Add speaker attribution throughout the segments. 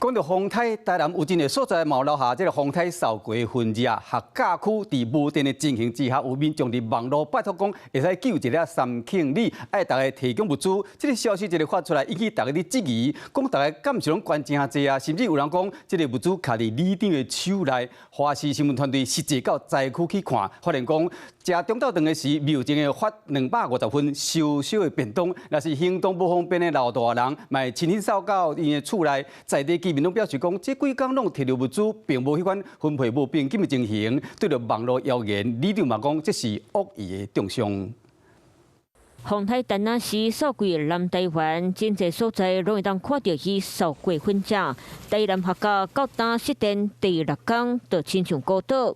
Speaker 1: 講到風颱，台南有真濟所在嘛留下這个風颱掃過的痕跡啊。學甲區佇無電的情形之下，有民眾佇網路拜託講，會使救一粒3慶里，愛大家提供物資。這个消息一个發出來，引起大家咧質疑，講大家敢是攏捐誠濟啊？甚至有人講，這个物資卡佇里長的手內。華視新聞團隊實際到災區去看，發現講，食中晝頓的時，廟前會發250份小小的便當，若是行動無方便的老大人，嘛會親身掃到𪜶的厝內。在地居民攏表示講，這幾工攏提著物資，並無彼款分配無平均的情形。對著網路謠言，里長嘛講，這是惡意的中傷。
Speaker 2: 風颱陳那時掃過南台灣，真濟所在攏會當看著彼掃過痕跡。台南學甲到今失電第六工，就親像孤島。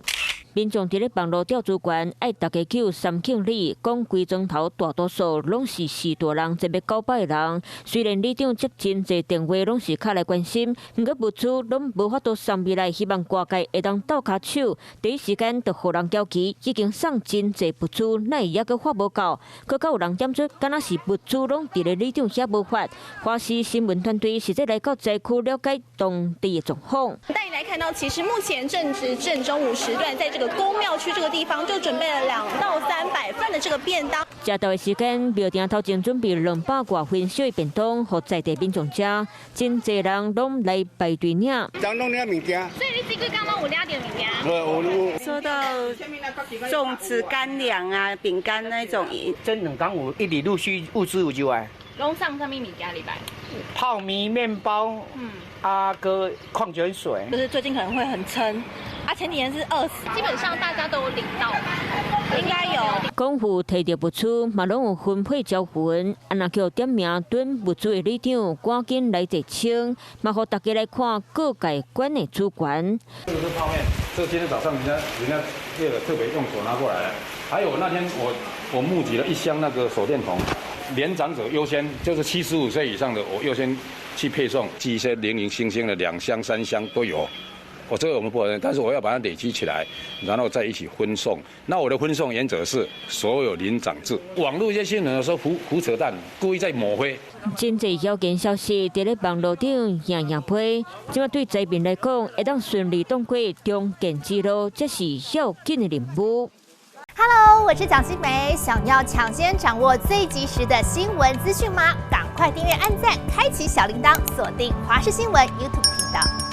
Speaker 2: 民眾佇咧網路調資源，愛大家救三慶里，講規莊頭大多數攏是序大人，這欲900人。雖然里長接真濟電話，攏是敲來關心，毋過物資攏無法度送入來，希望外界會當鬥跤手，第一時間就予人繳旗，已經送真濟物資，哪會猶閣發無夠？閣較有人點出，敢若是物資攏佇咧里長遐無發。華視新聞團隊實際來到災區了解當地的狀況。
Speaker 3: 帶你來看到，其實目前正值正中午時段，在這個宮廟區這個地方就準備了200到300份的這個便當。
Speaker 2: 食晝的時間，廟埕頭前準備200外份小的便當，予在地民眾食，真濟人攏來排隊領。
Speaker 4: 攏領物件。
Speaker 3: 所以你這幾工攏有領著物件？
Speaker 4: 有。
Speaker 5: 收到粽子、乾糧啊、餅乾那種。
Speaker 6: 這兩工有一直陸續物資有入來。
Speaker 3: 攏送啥物物件禮拜？
Speaker 6: 泡麵、麵包，啊閣礦泉水。
Speaker 3: 就是最近可能會很撐，啊前幾年是餓死，基本上大家都有領到，應該有。
Speaker 2: 講有提著物資，嘛攏有分配交份，啊若叫點名躉物資的里長，趕緊來澄清，嘛予大家來看各界捐的資源。
Speaker 7: 這個是泡麵，這今天早上人家為了特別用手拿過來的。還有那天我募集了一箱那個手電筒。年長者優先，就是75歲以上的，我優先去配送，寄一些零零星星的2箱、3箱都有。我這個我們不否認，但是我要把它累積起來，然後再一起分送。那我的分送原則是所有鄰長制。網絡一些新聞說胡胡扯淡，故意在抹黑。
Speaker 2: 真濟謠言消息佇咧網路頂樣樣飛，這馬對災民來講，會當順利通過重建之路，這是要緊的任務。
Speaker 8: Hello，我是蔣新梅，想要搶先掌握最及時的新聞資訊嗎？趕快訂閱、按讚、開啟小鈴鐺，鎖定華視新聞 YouTube 頻道。